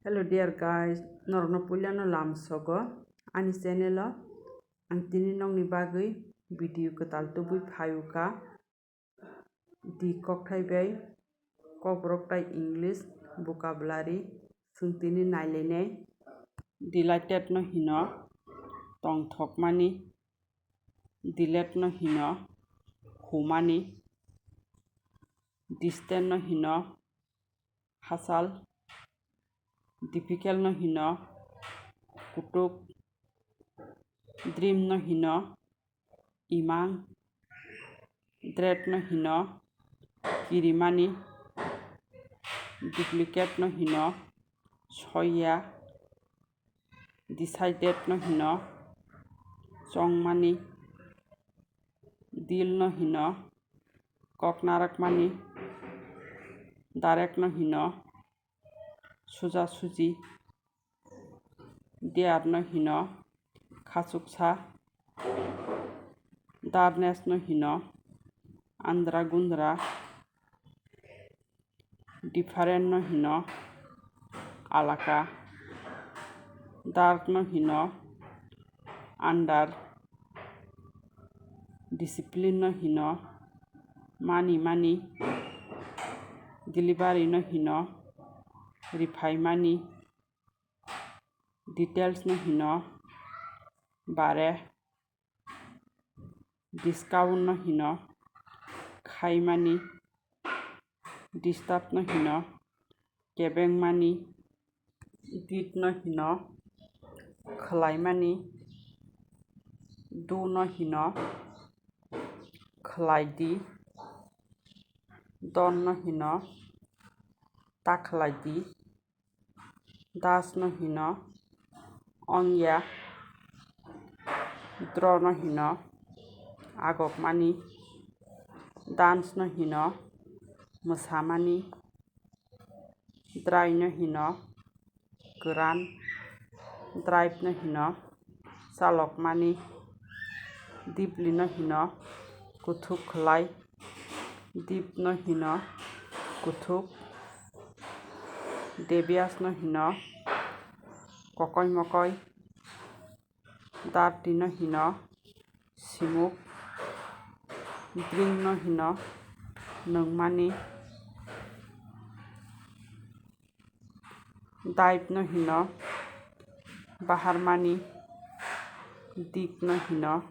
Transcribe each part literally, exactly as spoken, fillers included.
Hello dear guys, norokno puilano lamsogo ani channel o. Ang tini nokni bagwi video kwtal tubui phaiwkha. Di kokthai bai Kokborok tai English vocabulary chwng tini nailainai. Delighted no hino tongthokmani. Delayed no hino humani. Distant no hino hachal. Difficult no hino kutuk. Dream no hino imang. Dread no hino kirimani. Duplicate no hino soiya. Decided no hino chongmani. Deal no hino kok narakmani. Direct no hino suja suji. Dare no hino khachuksa. Dareness no hino andra gundra. Different no hino alaka. Dark no hino under. Discipline no hino mani mani. Delivery no hino riphaimani. Details no hino bare. Discount no hino khaimani. Disturb no hino kebengmani. Did no hino khwlaimani. Do no hino khwlaidi. Don't no hino ta khwlaidi. Does no hino ongya. Draw no hino agokmani. Dance no hino mwsamani. Dry no hino kwran. Drive no hino chalokmani. Deeply no hino kuthuk khwlai. Deep no hino kuthuk. Devious no hino kokoi mokoi. Dirty no hino simuk. Drink no hino nwngmani. Dive no hino baharmani. Dig no hino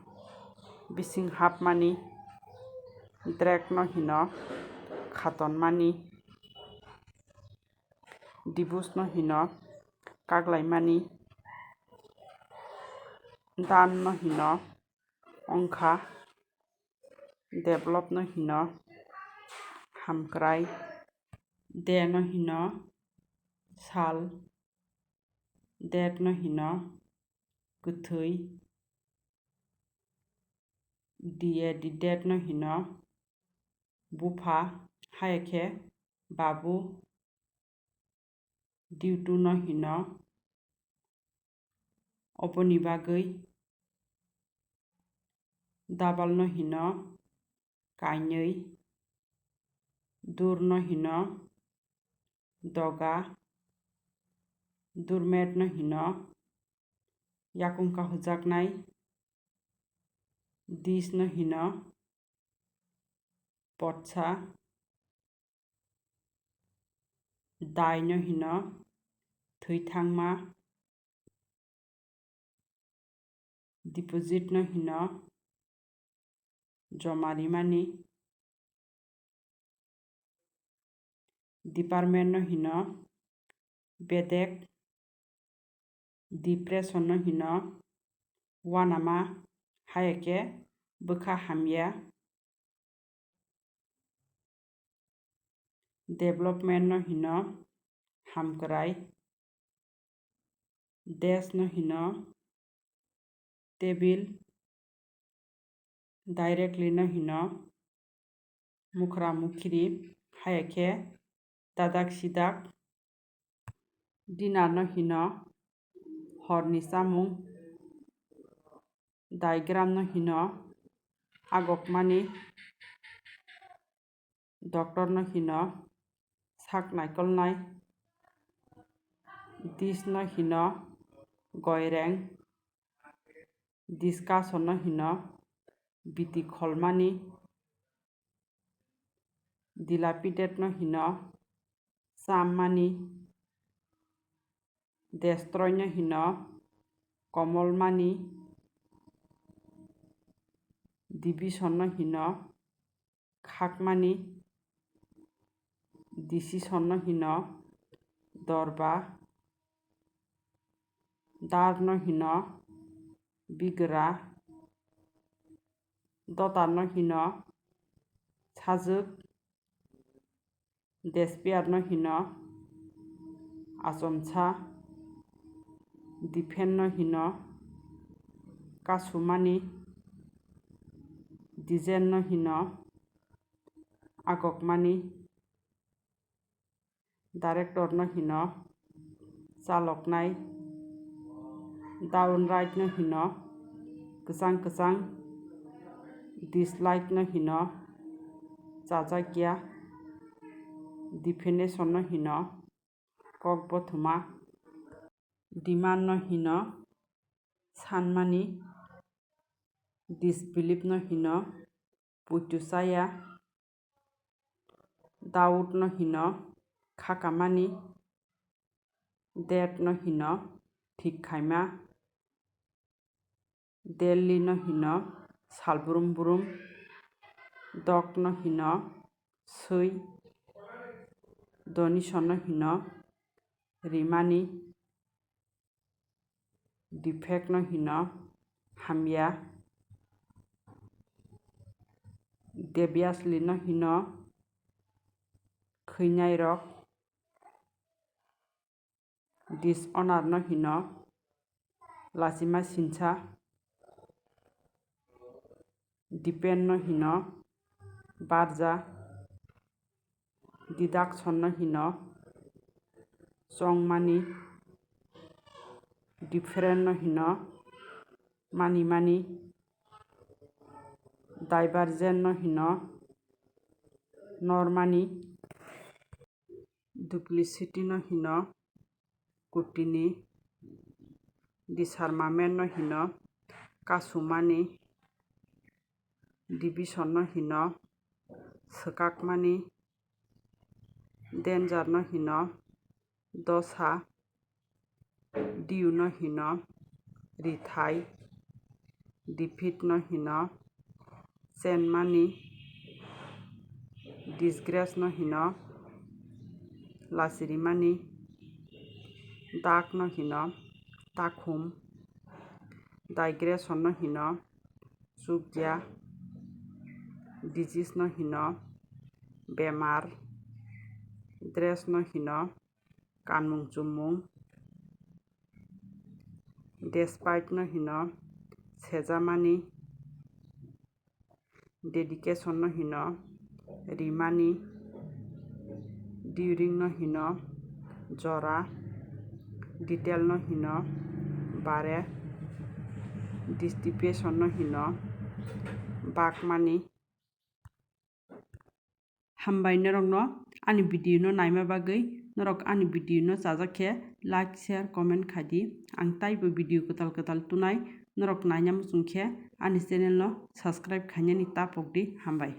bising hapmani. Drag no hino khatonmani. Dibus no hino kaglaimani. Dan no hino ongkha. Develop no hino hamkrai. De no hino sal. Dead no hino kwthwi. Diye di dead no hino bupha, haya khe babu. Due to no hino oboni bagwi. Double no hino kainwi. Dur no hino doga. Doormat no hino yakung kahujaknai. Dish no hino potsa. Die no hino thwi thangma. Deposit no hino joma rimani. Department no hino bedek. Depression no hino uanama, haya khe bwkha hamya. Development no hino hamkrai. Desk no hino table. Directly no hino mukhra mukhri, haya khe dadak sidak. Dinner no hino horni chamung. Diagram no hino agokmani. Doctor no hino sak naikolnai. Dis no hino goireng. Discussion no hino biti kholmani. Dilapidate no hino chammani. Destroy no hino komolmani. Division no hino khakmani. Decision no hino dorba. Dar no hino bigra. Dotar no hino sajwk. Despair no hino achomsa. Depend no hino kasumani. Design no hino agokmani. Director no hino chaloknai. Downright no hino kwchang kwchang. Dislike no hino chajakya. Definition no hino kok bothoma. Demand no hino sanmani. Disbelief no hino puitu chaya. Doubt no hino khakamani. Dead no hino thik khaima. Delhi no hino salbrum brum. Dog no hino swi. Donation no hino rimani. Defect no hino hamya. Deviously no hino khwinai rok. Dishonor no hino lachima sinsa. Depend no hino barja. Deduction no hino chongmani. Different no hino manimani. Divergent no hino normani. Duplicity no hino kutini. Disarmament no hino kasumani. Division no hino swkakmani. Danger no hino dosa. Due no hino rithai. Defeat no hino chenmani. Disgrace no hino lachirimani. Dark no hino takhum. Digression no hino chukya. Disease no hino bemar. Dress no hino kanmung chumung. Despite no hino sejamani. Dedication no hino rimani. During no hino jora. Detail no hino bare. Dissipation no hino bakmani. Hambai norokno ani video no naima bagwi. Norok ani video no chajak khe like, share, comment khai di. Ang taibo video kwtal kwtal tunai, norok naina muchung khe ani channel no subscribe khainani ta pok di. Hambai.